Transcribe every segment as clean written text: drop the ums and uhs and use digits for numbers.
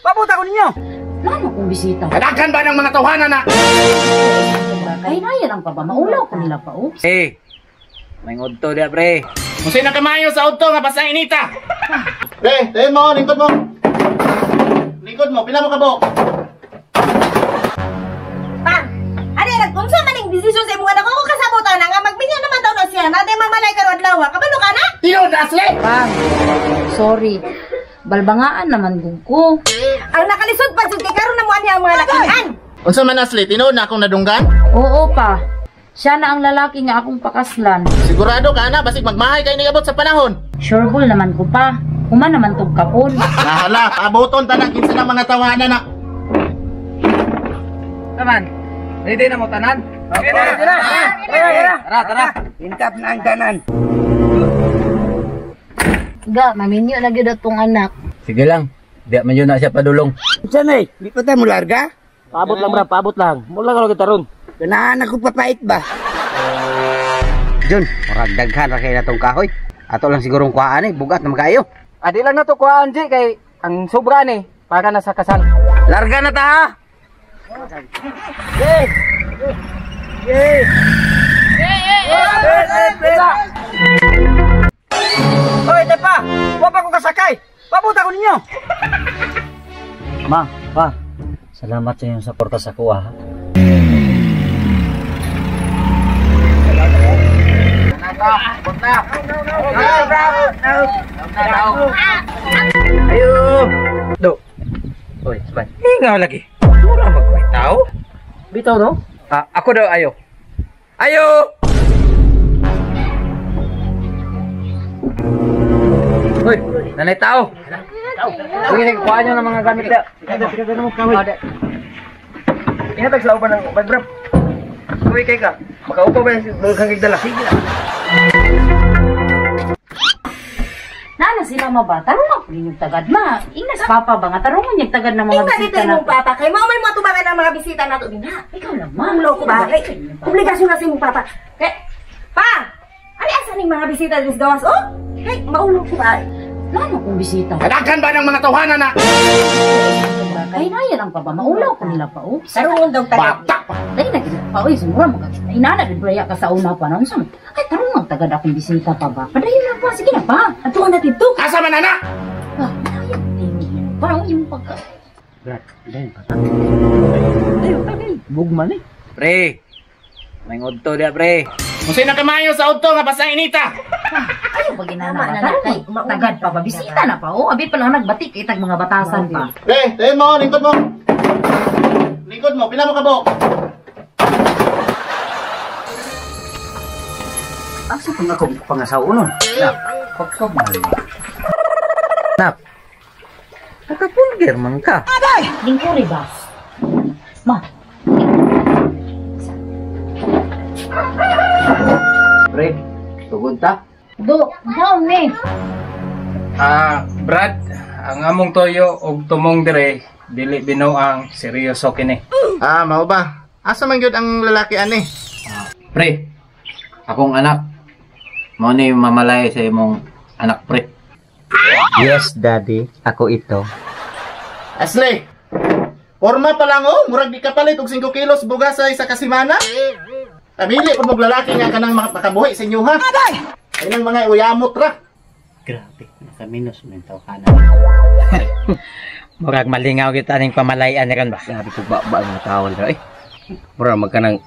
Pabuta ko ninyo. Lalo kong bisita. Kadaghan ba ng mga tawhana na? Ay, naya lang pa ba? Maulaw ko nila pa, oh. Eh, may ngodto dia, pre. Kung sino kamayo sa udto nga basta inita. Pre, tayo mo, lingkod mo. Lingkod mo, pila mo kabok. Pa, ani nagkunsa man ning desisyon sa imong anak ko kasabutan na nga magminyo naman daw na siya na di mamalay karon adlaw. Kabalo ka na? Tiyon na asli. Pa, sorry. Balbangaan naman gud ko. Ang nakalisod pa jud kay karon na mo ani ang mga lakihan. Unsa man asli, tinuod na akong nadunggan? Oo pa. Siya na ang lalaki nga akong pakaslan. Sigurado ka na, basig magmahay kay niabot sa panahon. Sure ball naman ko pa. Human naman tog kapon. Nahala, pabuton tanan kinsa ng mga tawhana na. Naman, ready na mo tanan? Tara, tara, tara. Tara, tara. Intap na ang tanan. Ga, maminyo na gyud atong anak. Sige lang. Di man yun na siya padulong. Unsa na eh? Di pa tayo mo larga? Paabot lang bra, paabot lang. Mula ka lang kita ron. Ganahan ako papait ba? Jun, murag daghan ra kay natong kahoy. Ato lang sigurong kuhaan eh, bugat na magkaayo. Adi lang na to kuhaan, G, kay ang sobra ni para na sa kasal. Larga na ta ha. Oy, tepa! Wa pa ko kasakay! Pabuta ko ninyo! Ma, pa. Salamat sa inyong suporta sa kuha. Ha? Ayo. Do. Oy, sabay. Eh, nga lagi. Wala magkuhay tao. Bitaw no? Ah, ako daw ayo. Ayo. Hoy, nanay tao. Sige, sige, kuhaan nyo ng mga gamit da. Inatag sa upan ng upan, bro. Uy, kay ka. Makaupa ba yung kang dala? Sige. Nana sila maba, tarungan ko ninyong tagad ma. Ingnas papa ba nga, tarungan niyong tagad ng mga Tingnan dito bisita na. imong papa kay mao may matubangan ang mga bisita nato dinha. Ikaw lang ma. Ang loko ba? Kay obligasyon na sa imong papa. Kay pa, ani asa ning mga bisita diri sa gawas oh? Kay maulog ko ba? Lalo kong bisita. Kadaghan ba ng mga tawhana na? Ay, naya lang pa ba? Maulaw ko nila pa, oh. Tarungon daw tagad. Bata pa. Dahil na gid pa, oy, sumura mo ka. Inana gid ba ka sa una pa na unsa man? Ay, tarungan tagad akong bisita pa ba? Padayon lang pa, sige na pa. Atuan na dito. Asa man ana? Ah, parang yung pagka... Brad, dahil pa. Bugman eh. Pre. May ngodto dia, pre. Kung sino kamayo sa udto nga basta inita. Ayaw pag inana Tama ba? na na, kay Tarungan tagad pa ba? Bisita na pa, oh. Abi pa lang nagbatik, itag mga batasan pa. Pre, tayo mo, lingkod mo. Lingkod mo, pila mo kabok. Asa pang ako pangasawa nun? Nak, pagkab man. Nak. Nakapulger man ka. Lingkuri ba? Ma, Pre, tugod ta. do, down ni. Ah, Brad, ang among toyo og tumong dire dili binuang seryoso kini. Ah, mao ba? Asa man gyud ang lalaki ani? Pre, akong anak. Mao ni mamalay sa imong anak, pre. Yes, daddy. Ako ito. Asli. Porma pa lang oh, murag di kapalit og 5 kilos bugas sa isa ka semana. Pamili pud mog lalaki nga kanang makabuhi sa inyo ha. Ay nang mga uyamot ra. Grabe, nakaminos mo yung tawhana. Murag malingaw kita ning pamalayan ron ba? Grabe ko ba ba ang tao nila eh. Murag magkanang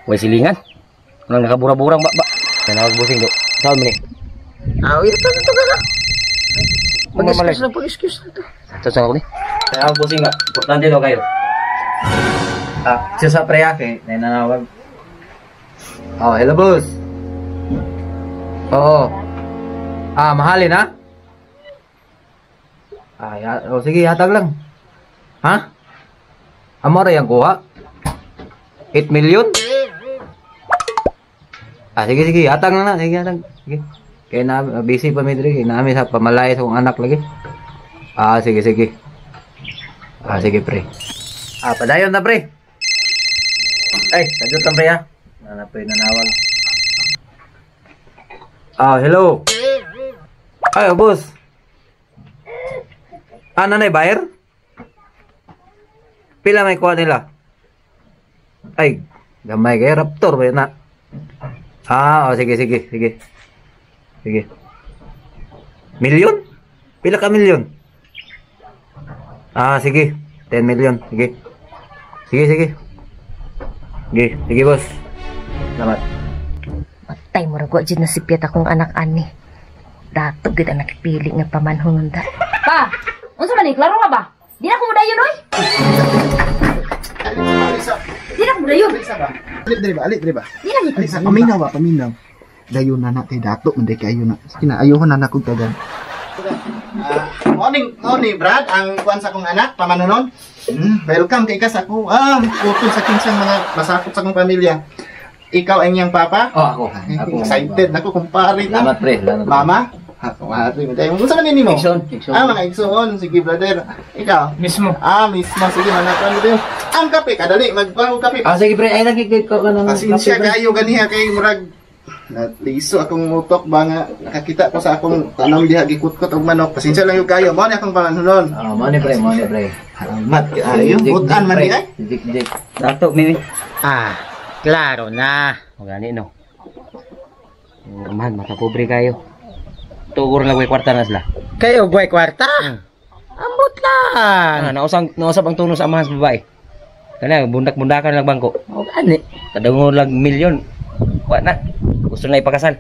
way silingan. Murag nakabura-burang ba ba. Tanawag busing do. Saan man ni? Ah, ito ito ka. Pag-excuse lang, pag-excuse lang to. Ito sa ako ni. Kaya busing nga, importante daw kayo. Ah, siya sa pre ha, kay nanawag. Oh, hello boss. Oo. Ah, mahalin ha? Ah, ya, oh, sige, hatag lang. Ha? Amo ra yang kuha? 8 million? Ah, sige, sige, hatag lang na. Sige, hatag. Sige. Kaya na, busy pa mi diri, kay naami sa pamalay sa akong anak lagi. Ah, sige, sige. Ah, sige, pre. Ah, padayon na, pre. Ay, sadyo tan pre ha. Nana pre nanawag. Ah, hello. Ay, oh, boss. Ah, nanay bayar? Pila may kuha nila? Ay, gamay kay Raptor ba yun na? Ah, oh, sige, sige, sige. Sige. Milyon? Pila ka milyon? Ah, sige. 10 million. Sige. Sige, sige. Sige, sige, boss. Salamat. Patay mo ra jud na sipyat akong anak ani. Dato gid ang nakipili nga pamanhon da. Pa, unsa man ni klaro nga ba? Di na ko mudayon oy. Alisa. Di na ko mudayon. Alisa ba? Alit diri ba? Alit diri ba? Di na gid. Alisa, paminaw ba? Paminaw. Dayon na na kay dato man day kayo na. Sige na, ayoko na na kog tagan. Morning, morning, Brad. Ang kuan sa akong anak, pamanunon. Welcome kay ka sa ako. Ah, utol sa kinsang mga masakop sa akong pamilya. Ikaw ang iyang papa? Oh, ako. Ay, Ako. excited na ko kumpare na. Salamat, pre. Salamat. Mama? Ha, kumare mo tayo. Unsa man nimo? Igsoon, igsoon. Ah, mga igsoon. Sige, brother. Ikaw? Mismo. Ah, mismo. Sige, mga kuan mo. Ang kape, kadali. Magkuan og kape. Ah, sige, pre. Ay, nagkikik ko ka ng Pasensya kape, pre. kayo ganiha kay murag naliso akong mutok ba nga nakakita ko sa akong tanong diha gikutkot og manok. Pasensya lang yung kayo. Mao ni akong panganon. Ah, money, pre. Money, pre. Salamat kaayo. Jik, Butan jik, man pre. di ay. Jik, jik. Dato mi. Ah, klaro na. Magani no. Yung Amahan, makapobre kayo. Tugor lang way kwarta na sila. Kayo gway kwarta. Ambot lang. Ah, nausang nausap ang tuno sa amahan sa babae. Kana bundak-bundakan lang bangko. O gani. Kadungo lang milyon. Wa na. Gusto na ipakasal.